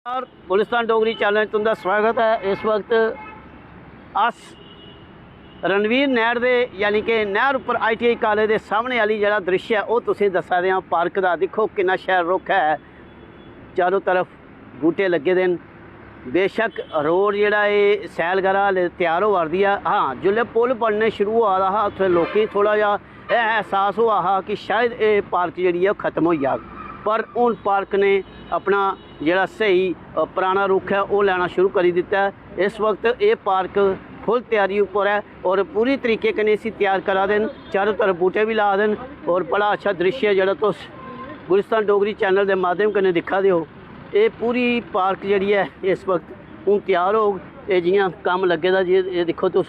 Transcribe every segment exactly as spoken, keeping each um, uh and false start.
और गुलिस्तान डोगरी चैनल च तुं'दा स्वागत ऐ। इस वक्त अस रणवीर नैह्र दे, यानी कि नैह्र उप्पर आईटीआई कालेज दे सामने आह्ली जेह्ड़ा दृश्य ऐ, ओह् तुसेंगी दस्सा दे आं। पार्क दा दिक्खो, किन्ना शैल रुख ऐ, चारों तरफ बूह्टे लग्गे दे न। बेशक, रोड जेह्ड़ा एह् सैलगाह् आह्ला हाले त्यार होआ दी ऐ। हां, जिसलै पुल बनने शुरू होआ दा हा, उत्थै लोकें गी थोह्ड़ा जेहा एह् एहसास होआ हा कि शायद एह् पार्क जेह्ड़ी ऐ, ओह् खत्म होई जाग, पर हून पार्क ने अपना जेह्ड़ा स्हेई, अ, पराना रुख ऐ, ओह् लैना शुरू करी दित्ता ऐ। इस वक्त एह् पार्क फुल त्यारी उप्पर ऐ और पूरी तरीके कन्नै इसी त्यार करा दे न। चारों तरफ बूह्टे बी ला दे न और बड़ा अच्छा दृश्य ऐ जेह्ड़ा तुस गुलिस्तान डोगरी चैनल दे माध्यम कन्नै दिक्खा दे ओ। एह् पूरी पार्क जेह्ड़ी ऐ, इस वक्त हून त्यार होग। एह् जि'यां कम्म लग्गे दा, जे एह् दिक्खो तुस,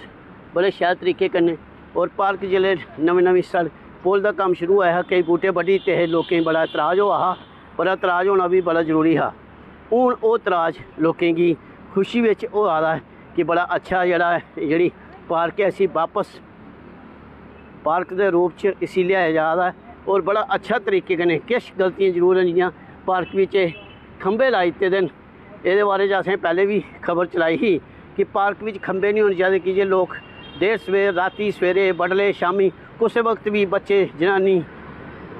बड़े शैल तरीके कन्नै। और पार्क जिसलै नमीं नमीं सड़ पुल दा कम्म शुरू होआ हा, केईं बूह्टे बड्ढी दित्ते हे, लोकें गी बड़ा एतराज होआ हा, पर एतराज होना बी बड़ा जरूरी हा। हून ओह् एतराज लोकें गी खुशी बिच होआ दा ऐ कि बड़ा अच्छा जेह्ड़ा ऐ, जेह्ड़ी पार्क ऐ, इसी बापस पार्क दे रूप च इसी लेआया जा दा ऐ और बड़ा अच्छा तरीके कन्नै। किश गलतियां जरूर न, जि'यां पार्क बिच एह् खंभे लाई दित्ते दे न, एह्दे बारे च असें पैह्लें बी खबर चलाई ही कि पार्क बिच खंभे निं होने चाहिदे, की जे लोक देर सवेर, रातीं, सवेरे, बडलै, शामीं, कुसै वक्त बी बच्चे, जनानी,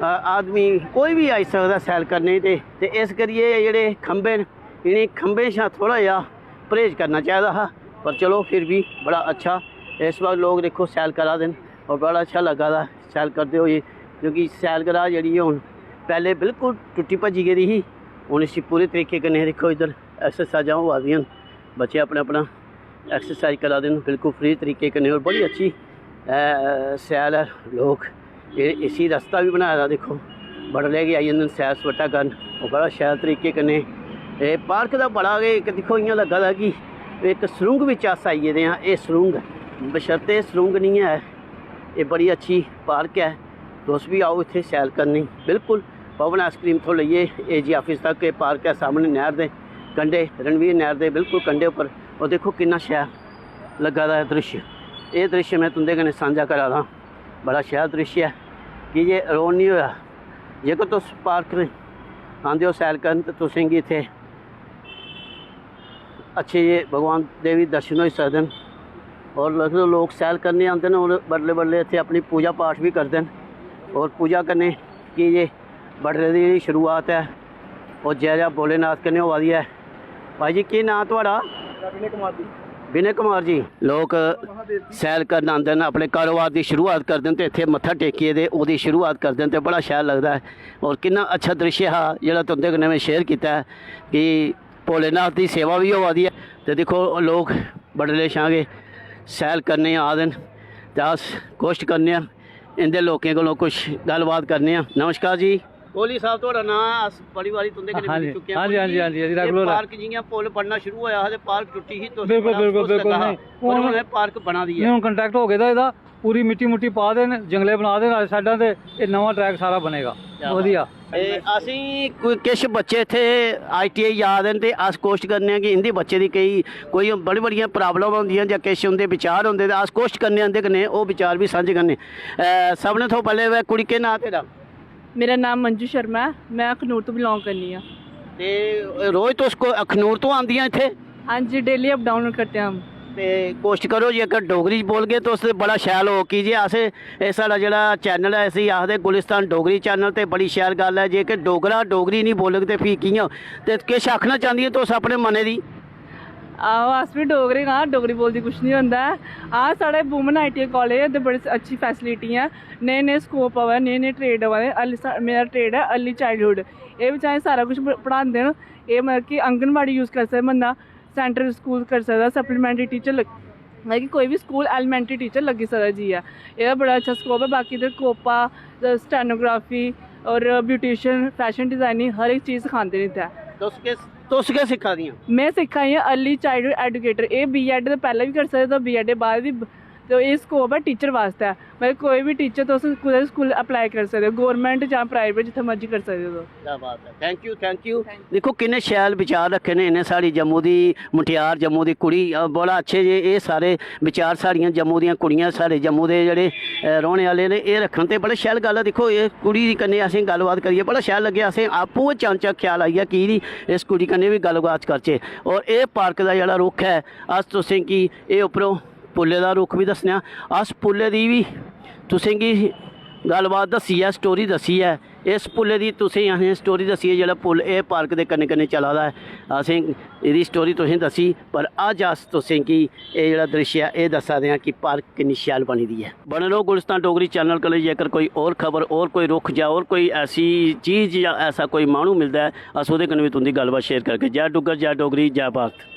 अ, आदमी, कोई बी आई सकदा सैल करने गी। ते, ते इस करियै एह् जेह्ड़े खंभे न, इ'नें खंभें शा थोह्ड़ा जेहा परहेज करना चाहिदा हा, पर चलो, फिर बी बड़ा अच्छा। इस बार लोक दिक्खो, सैल करा दे न और बड़ा अच्छा लग्गा दा सैल करदे होई, क्योंकि सैलगाह् जेह्ड़ी ऐ, हून पैह्लें बिल्कुल टुट्टी भज्जी गेदी ही, हून इसी पूरे तरीके कन्नै दिक्खो, इद्धर एक्सरसाइजां होआ दियां न, बच्चे अपना अपना एक्सरसाइज करा दे न बिल्कुल फ्री तरीके कन्नै, और बड़ी अच्छी, अ, सैल ऐ। लोक एह्, इसी रस्ता बी बनाए दा, दिक्खो, बडलै गै आई जंदे न सैर सपाटा करन, ओह् बड़ा शैल तरीके कन्नै। एह् पार्क दा बड़ा गै इक, दिक्खो, इ'यां लग्गा दा कि इक सुरंग बिच अस आई गेदे आं। एह् सुरंग, बशर्ते एह् सुरंग निं ऐ, एह् बड़ी अच्छी पार्क ऐ। तुस बी आओ इत्थै सैल करने गी। बिल्कुल पवन आइसक्रीम थमां लेइयै एजी आफिस तक एह् पार्क ऐ, सामनै नैह्र दे कंढे, रणवीर नैह्र दे बिल्कुल कंढे उप्पर। और दिक्खो, किन्ना शैल लग्गा दा ऐ दृश्य। एह् दृश्य में तुं'दे कन्नै सांझा करा दा आं। बड़ा शैल दृश्य ऐ, की जे रोड निं होआ। जेकर तुस पार्क आंदे ओ सैल करन, ते तुसेंगी इत्थै अच्छे जे भगवान दे बी दर्शन होई सकदे न। और लो-, लोक सैल करने आंदे न और बडलै बडलै इत्थै अपनी पूजा पाठ बी करदे न। और पूजा कन्नै, की जे बडलै दी जेह्ड़ी शुरुआत ऐ, ओह् जै जै भोलेनाथ कन्नै होआ दी ऐ। भाई जी, केह् नांऽ थुआढ़ा? विनय कुमार जी। विनय कुमार जी। लोक सैल करन आंदे न, अपने कारोबार दी शुरुआत करदे न ते इत्थै मत्था टेकियै ते ओह्दी शुरुआत करदे न ते बड़ा शैल लगदा ऐ। और किन्ना अच्छा दृश्य हा जेह्ड़ा तुं'दे कन्नै में शेयर कीता ऐ कि भोलेनाथ दी सेवा बी होआ दी ऐ। ते दिक्खो, लोक बडलै शा गै सैल करने आ दे न ते अस कोशट करने आं, इं'दे लोकें कोलों कुछ गल्लबात करने आं। नमस्कार जी। कोहली साहब, थुआढ़ा नांऽ ऐ, अस बड़ी बारी तुं'दे कन्नै हां मिली जी, चुके आं। हां जी, हां जी, हां जी, एह् regular ऐ। पार्क जि'यां पुल बनना शुरू होआ हा ते पार्क टुट्टी ही, तुस बिल्कुल, बड़ा बिल्कुल, अफसोस बिल्कुल, लग्गा हा। नहीं, पर हून हून एह् पार्क बना दी ऐ। नहीं, हून contract हो गेदा एह्दा, पूरी मिट्टी मुट्टी पा दे न, जंगले बना दे न साइडां ते, एह् नमां track सारा बनेगा। क्या बात। वधिया। ते असेंगी कोई किश बच्चे इत्थै आईटीआई जा दे न ते अस कोशट करने आं कि इं'दे बच्चे दी केई, कोई बड़ी बड़ियां problem होंदियां जां किश उं'दे विचार होंदे ते अस कोशट करने आं इं'दे कन्नै ओह् विचार बी सांझे करने। अ, सभनें थमां पैह्लें, वै कुड़ी, केह् नांऽ तेरा? मेरा नाम मंजू शर्मा ऐ, में अखनूर तो belong करनी आं। ते रोज तुस को-, अखनूर तो आंदियां इत्थै? हाँ जी, daily up down करते हैं हम। ते कोशट करो जेकर डोगरी च बोलगे तुस ते बड़ा शैल होग, की जे अस, एह् साढ़ा जेह्ड़ा channel ऐ, इसी आखदे गुलिस्तान डोगरी channel, ते बड़ी शैल गल्ल ऐ। जेकर डोगरा डोगरी निं बोलग ते फ्ही कि'यां? ते किश आखना चांह्दियां तुस अपने मनै दी? आहो, अस बी डोगरे गै आं, डोगरी बोलदी कुछ निं होंदा ऐ। हां, साढ़े women आईटीआई कालेज ऐ, इद्धर बड़ी अच्छी facility ऐ, नए नए scope आवा दे, नए नए trade आवा दे। हाल्ली सा-, मेरा trade ऐ early childhood, एह् बिच असें सारा कुछ प-, पढ़ांदे न। एह् मतलब कि आंगनबाड़ी use करी सकदा बंदा, सेंटर स्कूल करी सकदा, supplementary teacher लग-, मतलब कि कोई बी स्कूल elementary teacher लग्गी सकदा जाइयै। एह्दा बड़ा अच्छा scope ऐ। बाकी इद्धर कोपा, स्टेनोग्राफी और ब्यूटिशियन, फैशन डिजाइनिंग, हर इक चीज सखांदे न इत्थै। तुस केह्, तुस केह् सिक्खा दियां? में सिक्खा दी आं अर्ली चाइल्डहुड एजुकेटर। एह् बीएड दे पैह्लें बी करी सकदे, तुस बीएड दे बाद बी ब-, ते एह् स्कोप ऐ टीचर बास्तै। मतलब कोई बी टीचर तुस कुतै स्कूल अप्लाई करी सकदे ओ, गौरमेंट जां प्राइवेट, जित्थै मर्जी करी सकदे ओ तुस। क्या बात है, थैंक यू, थैंक यू। दिक्खो किन्ने शैल विचार रक्खे ने इ'नें साढ़ी जम्मू दी मुटियार, जम्मू दी कुड़ी। अ, बड़ा अच्छे जे एह् सारे विचार साढ़ियां जम्मू दियां कुड़ियां, साढ़े जम्मू दे जेह्ड़े अ, रौह्ने आह्ले न, एह् रक्खन ते बड़ी शैल गल्ल ऐ। दिक्खो इस कुड़ी कन्नै असें गल्लबात करियै बड़ा शैल लग्गेआ। असें आपूं गै चानचक्क ख्याल आई गेआ की निं इस कुड़ी कन्नै बी गल्लबात करचै। और एह् पार्क दा जेह्ड़ा रुख ऐ, अस तुसें गी एह् उप्परों पुल्ले दा रुख बी दस्सने आं। अस पुल्ले दी बी तुसें गी गल्लबात दस्सी ऐ, स्टोरी दस्सी ऐ। इस पुल्ले दी तुसें गी असें स्टोरी दस्सी ऐ, जेह्ड़ा पुल एह् पार्क दे कन्नै कन्नै चला दा ऐ। असें एह्दी स्टोरी तुसें गी दस्सी, पर अज्ज अस तुसें गी एह् जेह्ड़ा दृश्य ऐ, एह् दस्सा दे आं कि पार्क किन्नी शैल बनी दी ऐ। बने रहो गुलिस्तान डोगरी चैनल कन्नै। जेकर कोई होर खबर, होर कोई रुख जां होर कोई ऐसी चीज जां ऐसा कोई माह्नू मिलदा ऐ, अस ओह्दे कन्नै बी तुं'दी गल्लबात शेयर करगे। जय डुग्गर, जय डोगरी, जय भारत।